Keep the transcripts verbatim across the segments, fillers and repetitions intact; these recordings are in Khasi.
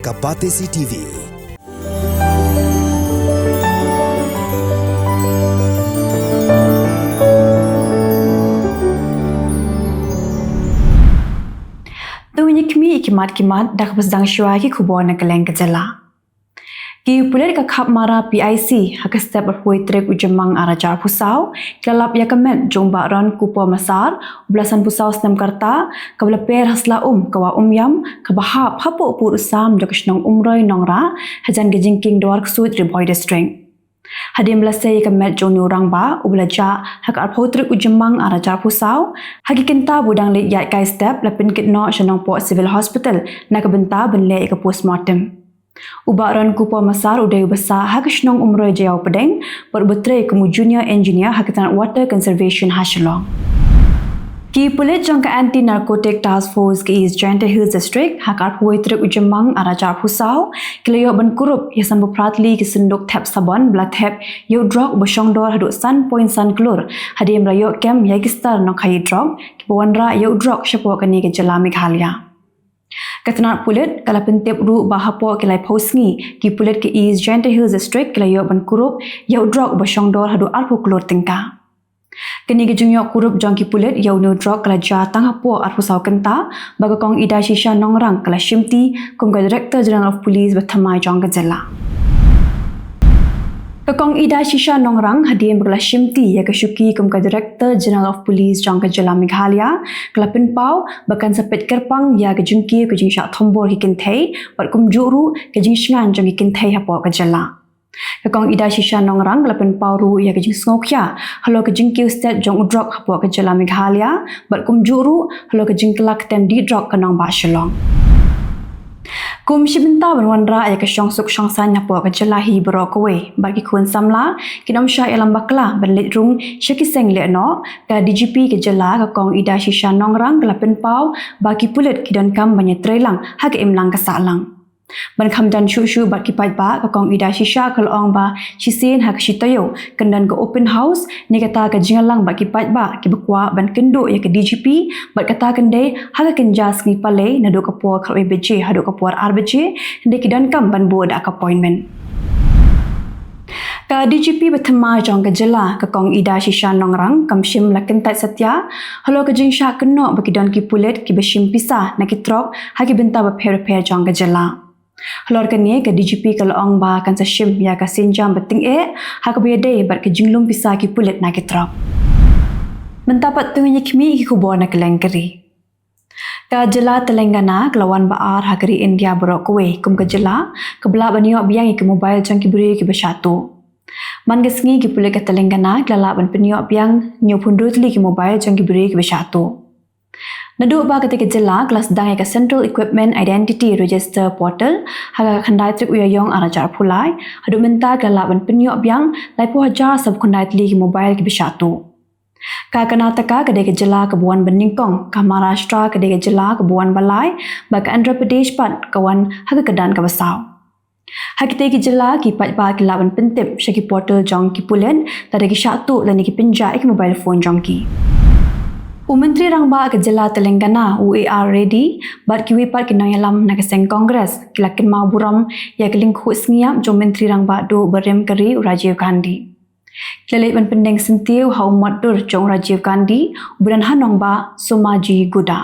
A Batesi T V. To ngin ïa khmih ïa ki mat ki mat da kaba sdang shuwa ki khubor na kylleng ka jylla. Ki pulit ka Khapmara P I C ha ka step arphew wei tarik u Jymmang ar hajar arphew saw, ki la lap ïa ka met jong u Bah Ronkupo Massar, uba la sanphew saw snem ka rta, kaba la per ha sla um ka Wah Umiam, kaba hap hapoh pud u sam jong ka shnong Umroi Nongrah, hajan ka jingkieng Dwarksuid, Ri Bhoi District. Hadien ba la sei ïa ka met jong une u rangbah uba la jah ha ka arphew tarik u Jymmang ar hajar arphew saw, ha ki kynta ba u dang leit ïaid kai step, la pynkit noh sha Nongpoh Civil Hospital na ka bynta ban leh ïa ka postmortem. U Bah Ronkupo Massar u dei uba sah ha ka shnong Umroi Jaïaw Pdeng, bad uba trei kum u junior engineer ha ka tnat Water Conservation ha Shillong. Ki pulit jong ka Anti Narcotic Task Force ka East Jaintia Hills District, ha ka arphew wei tarik u Jymmang ar hajar arphew saw, ki la ïoh ban kurup ïa sanphew phra tylli ki synduk thep sabon ba la thep ïa u drok uba shong dor haduh san point san klur, hadien ba la ïoh kem ïa ki star nongkhaïi drok kiba wanrah ïa u drok shapoh kane ka jylla Meghalaya. Ka tnat pulit ka la pyntip ruh ba hapoh ki laiphew sngi, ki pulit ka East Jaintia Hills District ki la ïoh ban kurup ïa u drok uba shong dor haduh arphew klur tyngka. Kane ka jingïoh kurup jong ki pulit ïa une u drok ka la jia tang hapoh arphew saw kynta, ba ka Kong Idashisha Nongrang ka la shimti kum ka Director General of Police ba thymmai jong ka jylla. Ka Kong Idashisha Nongrang, hadien ba ka la shimti ïa ka shuki kum ka Director General of Police jong ka jylla Meghalaya, ka la pynpaw ba kan sa peit kyrpang ïa ka jingkiew ka jingshah thombor ki kynthei, bad kumjuh ruh ka jingshngaiñ jong ki kynthei hapoh ka jylla. Ka Kong Idashisha Nongrang ka la pynpaw ruh ïa ka jingsngewkhia halor ka jingkiew stet jong u drok hapoh ka jylla Meghalaya, bad kumjuh ruh halor ka jingkylla ktien die drok ka nongbah Shillong. Kum shi bynta ban wanrah ïa ka shongsuk shongsaiñ hapoh ka jylla hi baroh kawei, bad ki khun samla kin ym shah ïalam bakla ban leit rung sha ki seng lehnoh, ka D G P ka jylla ka Kong Idashisha Nongrang ka la pynpaw ba ki pulit ki donkam ban ïatreilang ha ka imlang ka sahlang. Ban kham jan shuh shuh bad ki paidbah, ka Kong Idashisha ka la ong ba shisien ha ka shi taïew kan don ka open house, ne kata ka jingïalang bad ki paidbah kiba kwah ban kynduh ïa ka D G P, bad kata kan dei ha ka kynja sngi Palei naduh ka por khatwei baje haduh ka por ar baje, hynrei ki donkam ban buh da ka appointment. Ka D G P ba thymmai jong ka jylla, ka Kong Idashisha Nongrang, kam shym la kyntait satia halor ka jingshah kynnoh ba ki don ki pulit kiba shim pisa na ki trok ha ki bynta bapher bapher jong ka jylla. Halor kane, ka D G P ka la ong ba kan sa shim ïa ka sienjam ba tyngeh ha kaba ïadei bad ka jinglum pisa ki pulit na ki trok. Mynta pat to ngin ïa khmih ïa ki khubor na kylleng ka ri. Ka jylla Telangana ka la wan ba ar ha ka ri India baroh kawei kum ka jylla kaba lah ban ïoh biang ïa ki mobile jong ki briew kiba shah tuh. Man ka sngi, ki pulit ka Telangana ki la lah ban pynïoh biang hynñiewphew hynriew tylli ki mobile jong ki briew kiba shah tuh. Naduh ba katei ka jylla ka la sdang ïa ka Central Equipment Identity Register Portal ha ka khyndai tarik u Ïaïong ar hajar arphew lai, haduh mynta ki la lah ban pynïoh biang laiphew hajar sawphew khyndai tylli ki mobile kiba shah tuh. Ka Karnataka ka dei ka jylla kaba wan ba nyngkong, ka Maharashtra ka dei ka jylla kaba wan ba lai, bad ka Andhra Pradesh pat ka wan ha ka kyrdan kaba saw. Ha kitei ki jylla, ki paidbah ki lah ban pyntip sha ki portal jong ki pulit lada ki shah tuh lane ki pynjah ïa ki mobile phone jong ki. U Myntri Rangbah ka jylla Telangana, u A R Reddy, bad kiwei pat ki nongïalam na ka seng Congress ki la kynmaw burom ïa ka lyngkhuh sngi ïap jong u Myntri Rangbah duh barim ka ri, u Rajiv Gandhi. Ki la leit ban pyndeng syntiew ha u mot dur jong u Rajiv Gandhi, uba don ha nongbah Somajiguda.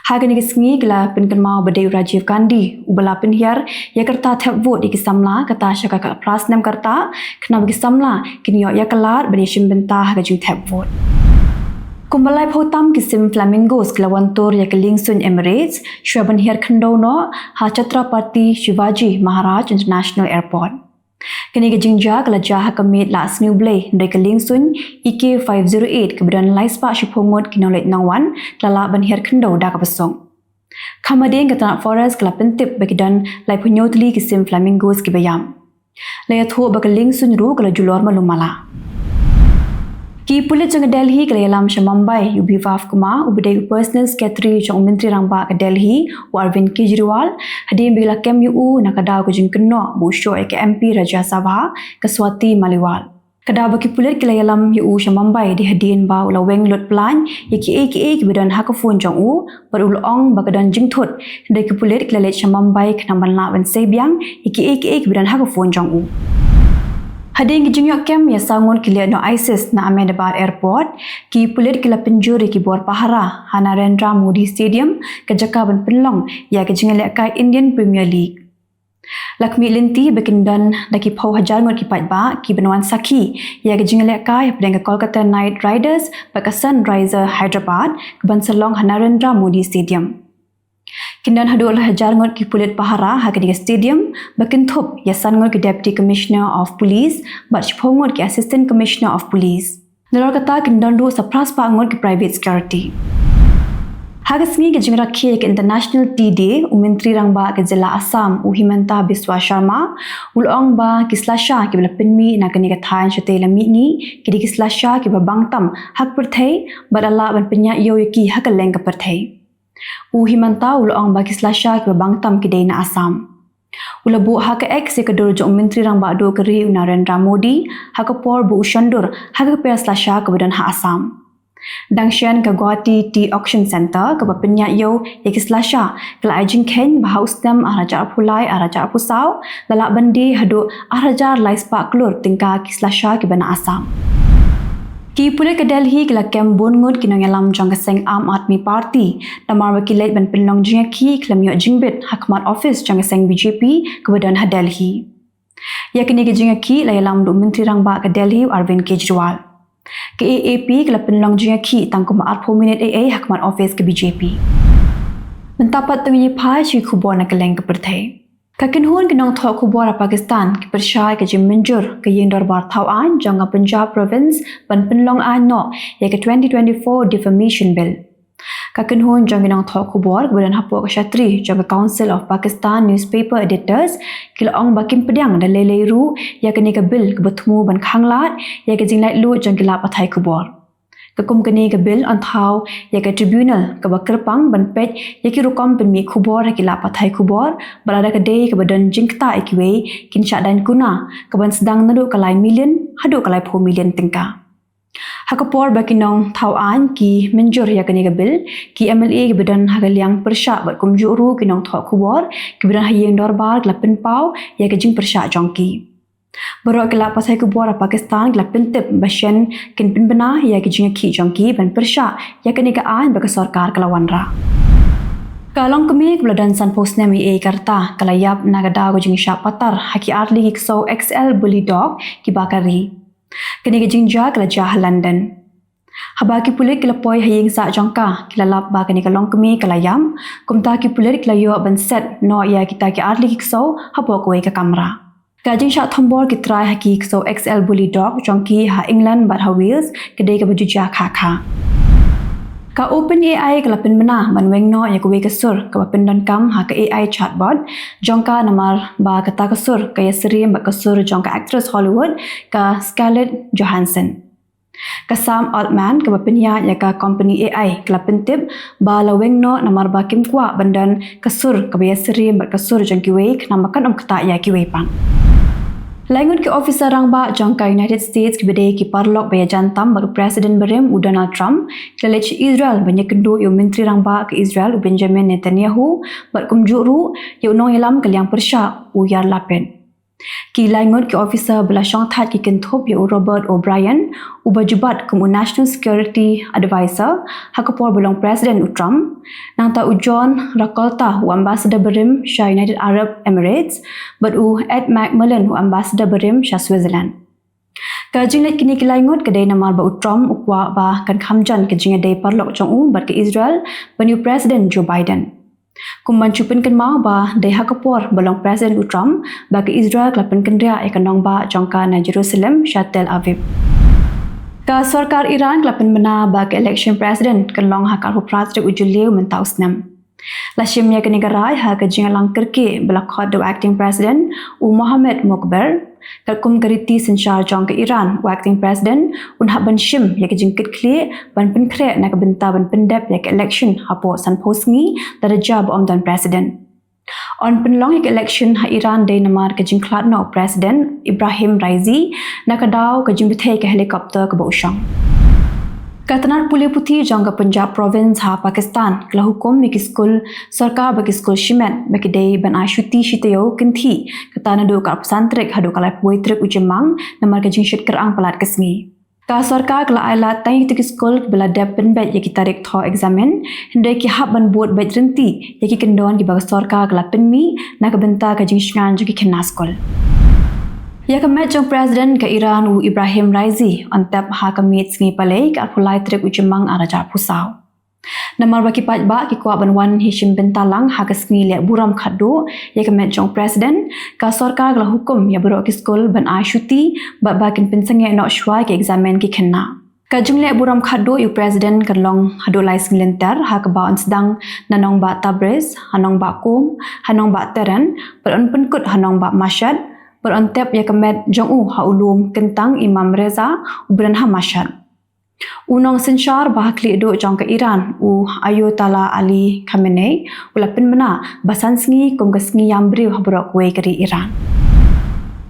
Ha kane ka sngi ki la pynkynmaw ba dei u Rajiv Gandhi uba la pynhiar ïa ka rta thep vote ïa ki samla, kata sha ka khatphra snem ka rta, khnang ba ki samla kin ïoh ïa ka lad ban ïashim bynta ha ka jingthep vote. Kumba laiphew tam ki sim flamingos ki la wan tur ïa ka liengsuiñ Emirates shuwa ban hiar khyndew noh ha Chhatrapati Shivaji Maharaj International Airport. Kane ka jingjia ka la jia ha ka miet la sniew Blei, hynrei ka liengsuiñ E K five zero eight kaba don lai spah shiphew ngut ki nongleit nongwan ki la lah ban hiar khyndew da kaba suk. Kham hadien, ka tnat Forest ka la pyntip ba ki don laiphew hynñiew tylli ki sim flamingos kiba ïap. La ïathuh ba ka liengsuiñ ruh ka la julor malu mala. Ki pulit jong ka Delhi ki la ïalam sha Mumbai ïa u Biphav Kumar, uba dei u personal secretary jong u Myntri Rangbah ka Delhi, u Arvind Kejriwal, hadien ba ki la kem ïa u na ka daw ka jingkynnoh ba u shoh ïa ka M P Rajya Sabha, ka Swati Maliwal. Ka daw ba ki pulit ki la ïalam ïa u sha Mumbai dei hadien ba u la weng lut plan ïa kiei kiei kiba don ha ka phone jong u, bad u la ong ba ka don jingthut. Hynrei ki pulit ki la leit sha Mumbai khnang ban lah ban sei biang ïa kiei kiei kiba don ha ka phone jong u. Hadien ki jingïoh kem ïa saw ngut ki lehnoh ISIS na Ahmedabad Airport, ki pulit ki la pynjur ïa ki bor pahara ha Narendra Modi Stadium, ka jaka ban pynlong ïa ka jingïalehkai Indian Premier League. La khmih lynti ba kin don da ki phew hajar ngut ki paidbah kiban wan sakhi ïa ka jingïalehkai hapdeng ka Kolkata Knight Riders bad ka Sunrisers Hyderabad, kaban sa long ha Narendra Modi Stadium. Kin don haduh lai hajar ngut ki pulit pahara ha kane ka stadium, ba kin thup ïa san ngut ki Deputy Commissioner of Police bad shiphew ngut ki Assistant Commissioner of Police. Nalor kata kin don ruh sa phra spah ngut ki private security. Ha ka sngi ka jingrakhe ïa ka International Tea Day, u Myntri Rangbah ka jylla Assam, u Himanta Biswa Sharma, u la ong ba ki slasha kiba la pynmih na kane ka thaiñ shatei la mihngi, ki dei ki slasha kiba bang tam ha ka pyrthei, bad la lah ban pynïaid ïew ïa ki ha kylleng ka pyrthei. U Himanta u la ong ba ki slasha kiba bang tam ki dei na Assam. U la buh ha ka X ïa ka dur jong u Myntri Rangbah Duh ka ri u Narendra Modi, ha ka por ba u shon dur ha ka kper slasha kaba don ha Assam. Dang shen, ka Guwahati Tea Auction Centre kaba pynïaid ïew ïa ki slasha, ka la ai jingkheiñ ba ha u snem ar hajar arphew lai ar hajar arphew saw, la lah ban die haduh ar hajar lai spah klur tyngka ki slasha kiba na Assam. Ki pulit ka Delhi ki la kem bun ngut ki nongïalam jong ka seng Aam Aadmi Party, namar ba ki leit ban pynlong jingïakhih khlem ïoh jingbit ha khmat office jong ka seng BJP kaba don ha Delhi. Ïa kane ka jingïakhih la ïalam da u Myntri Rangbah ka Delhi u Arvind Kejriwal. Ka AAP ka la pynlong jingïakhih tang kumba arphew minit eiei ha khmat office ka BJP. Mynta pat to ngin ïa phai sha ki khubor na kylleng ka pyrthei. Ka kynhun ki nongthoh khubor ha Pakistan ki pyrshah ïa ka jingmynjur ka ïing dorbar thaw aiñ jong ka Punjab Province ban pynlong aiñ noh ïa ka twenty twenty-four Defamation Bill. Ka kynhun jong ki nongthoh khubor kaba don hapoh ka shatri jong ka Council of Pakistan Newspaper Editors ki la ong ba kim pdiang da lei lei ruh ïa kane ka bill kaba thmu ban khanglad ïa ka jinglaitluid jong ki lad pathai khubor. Ka kum kane ka bill yn thaw ïa ka tribunal kaba kyrpang ban peit ïa ki rukom pynmih khubor ha ki lad pathai khubor, bad lada ka dei kaba don jingktah ïa kiwei, kin shah daiñ kuna kaban sdang naduh ka lai million haduh ka laiphew million tyngka. Ha ka por ba ki nongthaw aiñ ki mynjur ïa kane ka bill, ki MLA kiba don ha ka liang pyrshah bad kumjuh ruh ki nongthoh khubor kiba don ha ïing dorbar ki la pynpaw ïa ka jingpyrshah jong ki. Baroh ki lad pathai khubor ha Pakistan ki la pyntip ba shen kin pynbna ïa ka jingïakhih jong ki ban pyrshah ïa kane ka aiñ ba ka sorkar ka la wanrah. Ka longkmie kaba la don sanphew snem eiei ka rta ka la ïap na ka daw ka jingshah patar ha ki artylli ki ksew XL Bully Dog kiba ka ri. Kane ka jingjia ka la jia ha London. Haba ki pulit ki la poi ha ïing sah jong ka, ki la lap ba kane ka longkmie ka la ïap. Kumta ki pulit ki la ïoh ban set noh ïa kita ki artylli ki ksew hapoh kawei ka kamra. Ka jingshah thombor ki trai ha ki ksew XL Bully Dog jong ki ha England bad ha Wales ka dei kaba ju jia kha kha. Ka OpenAI ka la pynbna ban weng noh ïa kawei ka sur kaba pyndonkam ha ka AI chatbot jong ka, namar ba kata ka sur ka ïasyriem bad ka sur jong ka actress Hollywood, ka Scarlett Johansson. Ka Sam Altman kaba pynïaid ïa ka company AI ka la pyntip ba la weng noh namar ba kim kwah ban don ka sur kaba ïasyriem bad ka sur jong kiwei, khnang ba kan ym ktah ïa kiwei pat. Lai ngut ki officer rangbah jong ka United States kiba dei ki paralok ba ïajan tam bad u President barim u Donald Trump ki la leit sha Israel ban ïakynduh ïa u Myntri Rangbah ka Israel u Benjamin Netanyahu bad kumjuh ruh ïa u nongïalam ka liang pyrshah u Yair Lapid. Ki lai ngut ki officer ba la shongthait ki kynthup ïa u Robert O'Brien, uba ju bat kum u National Security Advisor ha ka por ba long President u Trump, nangta u John Rakolta, u Ambassador barim sha United Arab Emirates, bad u Ed McMullen, u Ambassador barim sha Switzerland. Ka jingleit kine ki lai ngut ka dei namar ba u Trump u kwah ba kan kham jan ka jingïadei paralok jong u bad ka Israel ban ïa u President Joe Biden. Kum ban shu pynkynmaw ba dei ha ka por ba long President u Trump ba ka Israel ka la pynkynriah ïa ka nongbah jong ka na Jerusalem sha Tel Aviv. Ka sorkar Iran ka la pynbna ba ka election president kan long ha ka arphew phra tarik u Jylliew mynta u snem. La shim ïa kane ka rai ha ka jingïalang kyrkieh ba la khot da u acting president u Mohammad Mokber. Katkum ka riti synshar jong ka Iran, u acting president un hap ban shim ïa ka jingkitkhlieh ban pynkhreh na ka bynta ban pyndep ïa ka election hapoh sanphew sngi lada jia ba ym don president. Yn pynlong ïa ka election ha Iran dei namar ka jingkhlad noh u President Ebrahim Raisi na ka daw ka jingbthei ka helicopter kaba u shong. Ka tnad pule puthi jong ka Punjab Province ha Pakistan ka la hukum ïa ki skul sorkar bad ki skul shimet ba ki dei ban ai shuti shi taïew kynthih, kata naduh ka arphew san tarik haduh ka laiphew tarik u Jymmang namar ka jingshit kyrang palat ka sngi. Ka sorkar ka la ailad tang ïa kito ki skul kiba la dep pynbeit ïa ki tarik thoh eksamin, hynrei ki hap ban bud beit rynti ïa ki kyndon kiba ka sorkar ka la pynmih na ka bynta ka jingshngaiñ jong ki khynnah skul. Ïa ka met jong President ka Iran u Ebrahim Raisi yn tep ha ka miet sngi Palei ka arphew lai tarik u Jymmang ar hajar arphew saw. Namar ba ki paidbah ki kwah ban wan hi shim bynta lang ha ka sngi leh burom khatduh ïa ka met jong President, ka sorkar ka la hukum ïa baroh ki skul ban ai shuti bad ba kin pynsangeh noh shuwa ïa ki eksamin ki khynnah. Ka jingleh burom khatduh ïa u President kan long haduh lai sngi lynter ha kaba yn sdang na nongbah Tabriz, ha nongbah Qom, ha nongbah Tehran, bad yn pynkut ha nongbah Mashhad, bad yn tep ïa ka met jong u ha u lum kyntang Imam Reza uba don ha Mashhad. U nongsynshar ba ha khlieh duh jong ka Iran u Ayatollah Ali Khamenei u la pynbna ba san sngi kum ka sngi ïam briew ha baroh kawei ka ri Iran.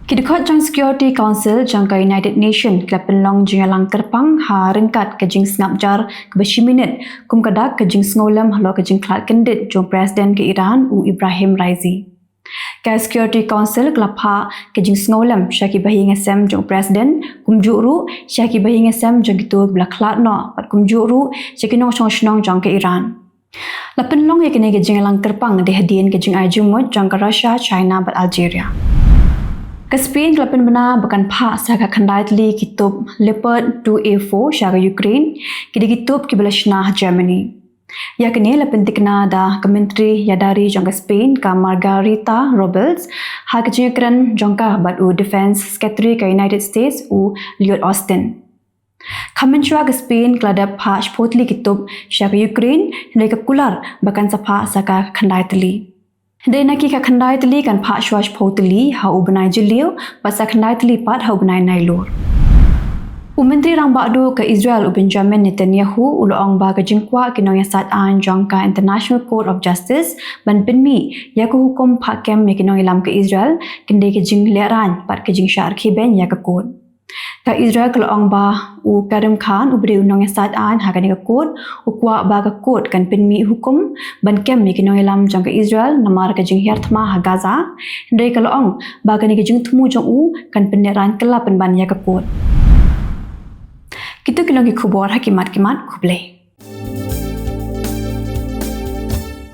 Ki dkhot jong Security Council jong ka United Nation ki la pynlong jingïalang kyrpang ha ryngkat ka jingsngap jar kaba shi minit kum ka dak ka jingsngewlem halor ka jingkhlad kyndit jong President ka Iran u Ebrahim Raisi. Ka Security Council ka la phah ka jingsngewlem sha ki bahaïing hasem jong u President, kumjuh ruh sha ki bahaïing hasem jong kito kiba la khlad noh, bad kumjuh ruh sha ki nongshong shnong jong ka Iran. La pynlong ïa kane ka jingïalang kyrpang dei hadien ka jingai jingmut jong ka Russia, China bad Algeria. Ka Spain ka la pynbna ba kan phah sa ka khyndai tylli ki tup Leopard two A four sha ka Ukraine, ki dei ki tup kiba la shna ha Germany. Ïa kane la pyntikna da ka Myntri Ïadari jong ka Spain ka Margarita Robles ha ka jingïakren jong ka bad u Defense Secretary ka United States u Lloyd Austin. Khamtam shuwa ka Spain ka la dep phah shiphew tylli ki tup sha ka Ukraine, hynrei ka kular ba kan sa phah sa ka khyndai tylli. Hynrei na ki ka khyndai tylli kan phah shuwa shiphew tylli ha u bnai Jylliew bad sa khyndai tylli pat ha u bnai Nailur. U Myntri Rangbah Duh ka Israel u Benjamin Netanyahu u la ong ba ka jingkwah ki nongïasaid aiñ jong ka International Court of Justice ban pynmih ïa ka hukum phah kem ïa ki nongïalam ka Israel kan dei ka jinglehraiñ bad ka jingshah rkhie beiñ ïa ka court. Ka Israel ka la ong ba u Karim Khan uba dei u nongïasaid aiñ ha kane ka court u kwah ba ka court kan pynmih hukum ban kem ïa ki nongïalam jong ka Israel namar ka jinghiar thma ha Gaza. Hynrei ka la ong ba kane ka jingthmu jong u kan pynlehraiñ kylla pynban ïa ka court. Kito ki long ki khubor ha ki mat ki mat, khublei.